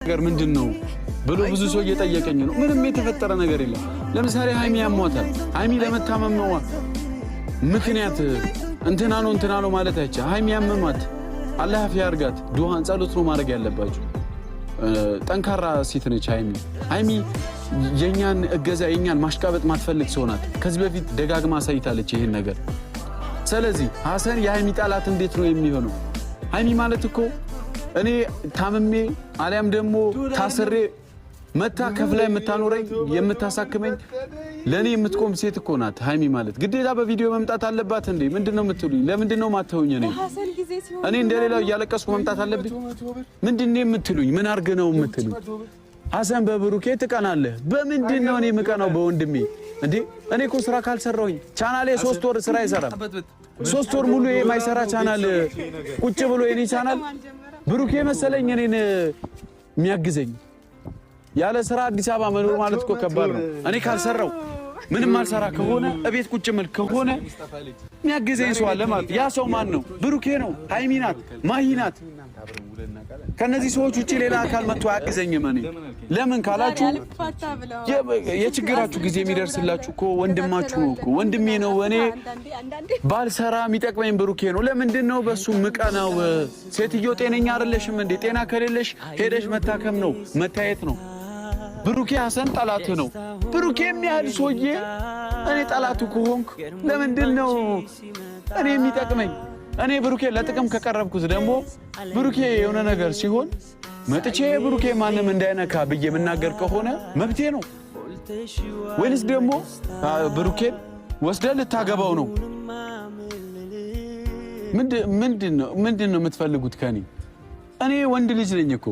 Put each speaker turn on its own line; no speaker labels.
ነገር ምንድን ነው ብሎ ብዙ ሰው እየጠየቀኝ ነው። ምንም የተፈጠረ ነገር የለም። ለምሳሌ ሀይሚ ያሟታል። ሀይሚ ለመታመም ምክንያት እንትና ነው እንትና ነው ማለት አይቻልም። ሀይሚ ያመማት አላህ አፊያ ያርጋት። ዱዓን ጸሎት ነው ማድረግ ያለባችሁ። ጠንካራ ሴት ነች ሀይሚ። ሀይሚ የኛን እገዛ የኛን ማሽቃበጥ ማትፈልግ ሰው ናት። ከዚህ በፊት ደጋግማ አሳይታለች ይሄን ነገር። ስለዚህ ሀሰን የሀይሚ ጠላት እንዴት ነው የሚሆነው? ሀይሚ ማለት እኮ እኔ ታምሜ አሊያም ደግሞ ታስሬ መታ ከፍላ የምታኖረኝ፣ የምታሳክመኝ፣ ለእኔ የምትቆም ሴት እኮ ናት ሀይሚ ማለት። ግዴታ በቪዲዮ መምጣት አለባት እንዴ? ምንድን ነው የምትሉኝ? ለምንድን ነው ማተውኝ? እኔ እንደሌላው እያለቀስኩ መምጣት አለብኝ? ምንድን ነው የምትሉኝ? ምን አርግ ነው የምትሉኝ? ሀሰን በብሩኬ ትቀናለህ? በምንድን ነው እኔ የምቀናው? በወንድሜ እንዴ? እኔ እኮ ስራ ካልሰራሁኝ ቻናሌ 3 ወር ስራ አይሰራም። 3 ወር ሙሉ የማይሰራ ቻናል ቁጭ ብሎ የኔ ቻናል ብሩኬ መሰለኝ እኔን የሚያግዘኝ። ያለ ስራ አዲስ አበባ መኖር ማለት እኮ ከባድ ነው። እኔ ካልሰራው፣ ምንም አልሰራ ከሆነ፣ እቤት ቁጭ ምል ከሆነ የሚያግዘኝ ሰው አለ ማለት። ያ ሰው ማን ነው? ብሩኬ ነው፣ ሀይሚ ናት፣ ማሂ ናት። ከነዚህ ሰዎች ውጭ ሌላ አካል መጥቶ አያግዘኝም። እኔ ለምን ካላችሁ የችግራችሁ ጊዜ የሚደርስላችሁ እኮ ወንድማችሁ ነው እኮ፣ ወንድሜ ነው። እኔ ባልሰራ የሚጠቅመኝ ብሩኬ ነው። ለምንድን ነው በሱ ምቀናው? ሴትዮ ጤነኛ አይደለሽም እንዴ? ጤና ከሌለሽ ሄደሽ መታከም ነው፣ መታየት ነው። ብሩኬ ሀሰን ጠላት ነው። ብሩኬ የሚያህል ሰውዬ እኔ ጠላቱ ከሆንኩ ለምንድን ነው እኔ የሚጠቅመኝ? እኔ ብሩኬ ለጥቅም ከቀረብኩት ደግሞ ብሩኬ የሆነ ነገር ሲሆን መጥቼ ብሩኬ ማንም እንዳይነካ ብዬ የምናገር ከሆነ መብቴ ነው። ወይንስ ደግሞ ብሩኬን ወስደህ ልታገባው ነው? ምንድን ነው የምትፈልጉት ከኔ? እኔ ወንድ ልጅ ነኝ እኮ።